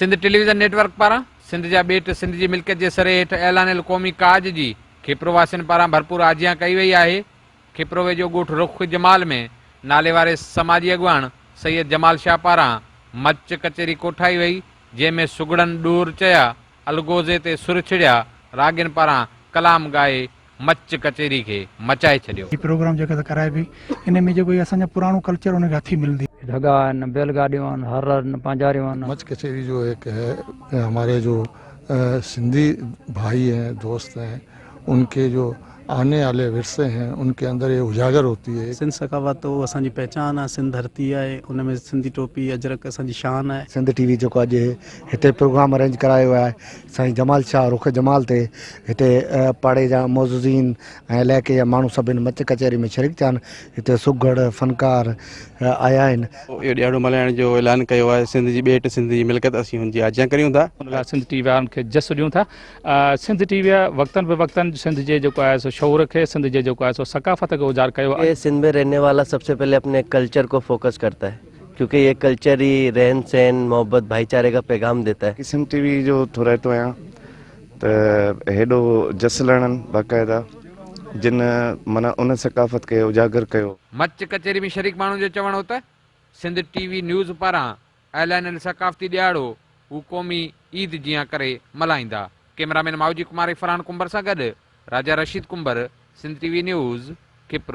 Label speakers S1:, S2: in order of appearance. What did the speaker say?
S1: Sindh television net work پاران سنڌ جا ٻيٽ سنڌ جي ملڪيت جي سري هيٺ اعلانيل قومي ڪاڄ جي کيپرو واسين پاران ڀرپور آجيان ڪئي وئي آهي. کيپرو ويجهو ڳوٺ رخ جمال ۾ نالي واري سماجي اڳواڻ سيد جمال شاهه پاران مچ ڪچهري ڪوٺائي وئي جنهن ۾ سگهڙن ڏور چيا، الغوزي تي سر ڇڙيا، راڳين پاران ڪلام ڳائي مچ ڪچهري کي مچائي ڇڏيو.
S2: هي پروگرام جيڪا ته ڪرائبي ان ۾ جيڪو هي اسان جو پراڻو ڪلچر ان کي هٿي ملندي.
S3: ڍڳا آهن، بيل گاڏيون آهن، هر آهن، پانجاريون آهن.
S4: مچ ڪچهري جو هڪ هي هماري جو سنڌي ڀائي هين دوست هين ان ڪي جو آني والي ورثي هين ان ڪي اندر يي اجاگر هوتي هي.
S5: سنڌ ثقافت اهو اسان جي پهچان آهي، سنڌ ڌرتي آهي، ان ۾ سنڌي ٽوپي اجرڪ اسان جي شان آهي.
S6: سنڌ ٽي وي جيڪو اڄ هتي پروگرام ارينج ڪرايو آهي سائين جمال شاهه رخ جمال تي هتي پاڙي جا معززين ۽ علائقي جا ماڻهو سڀ هن مچ ڪچهري ۾ شريڪ ٿيا آهن هتي سگهڙ فنڪار آيا آهن.
S7: اهو ڏهاڙو ملهائڻ جو اعلان ڪيو آهي سنڌ جي ٻيٽ سنڌ جي ملڪيت اسين هن جي آجيان ڪريون ٿا.
S8: ان لاء سنڌ ٽي وي وارن کي جس ڏيون ٿا. سنڌ ٽي وي وقتن به وقتن سنڌ جي جيڪو آهي سو شعور کي سنڌ جي جيڪو آهي سو ثقافت کي اجار ڪيو آهي.
S9: سنڌ ۾ رهني والا سب سي پهلي اپني ڪلچر ڪو فوڪس ڪرتا هي ڪيونڪه يي ڪلچر هي رهن سهن محبت ڀائيچاري ڪا پيغام ديتا هي.
S10: سنڌ ٽي وي جو ٿورائتو آهيان ته هيڏو جس لهڻن باقاعده جن معنيٰ ان ثقافت کي اجاگر ڪيو.
S1: مچ ڪچهري ۾ شريڪ ماڻهن جو چوڻ هو ته سنڌ ٽي وي نيوز پاران اعلانيل ثقافتي ڏهاڙو هو قومي عيد جيان ڪري ملهائيندا. ڪئميرا مين مائوجي ڪمار ۽ فرحان ڪنڀر سان گڏ Raja Rasheed Kumbhar, Sindh T V news, Khipro.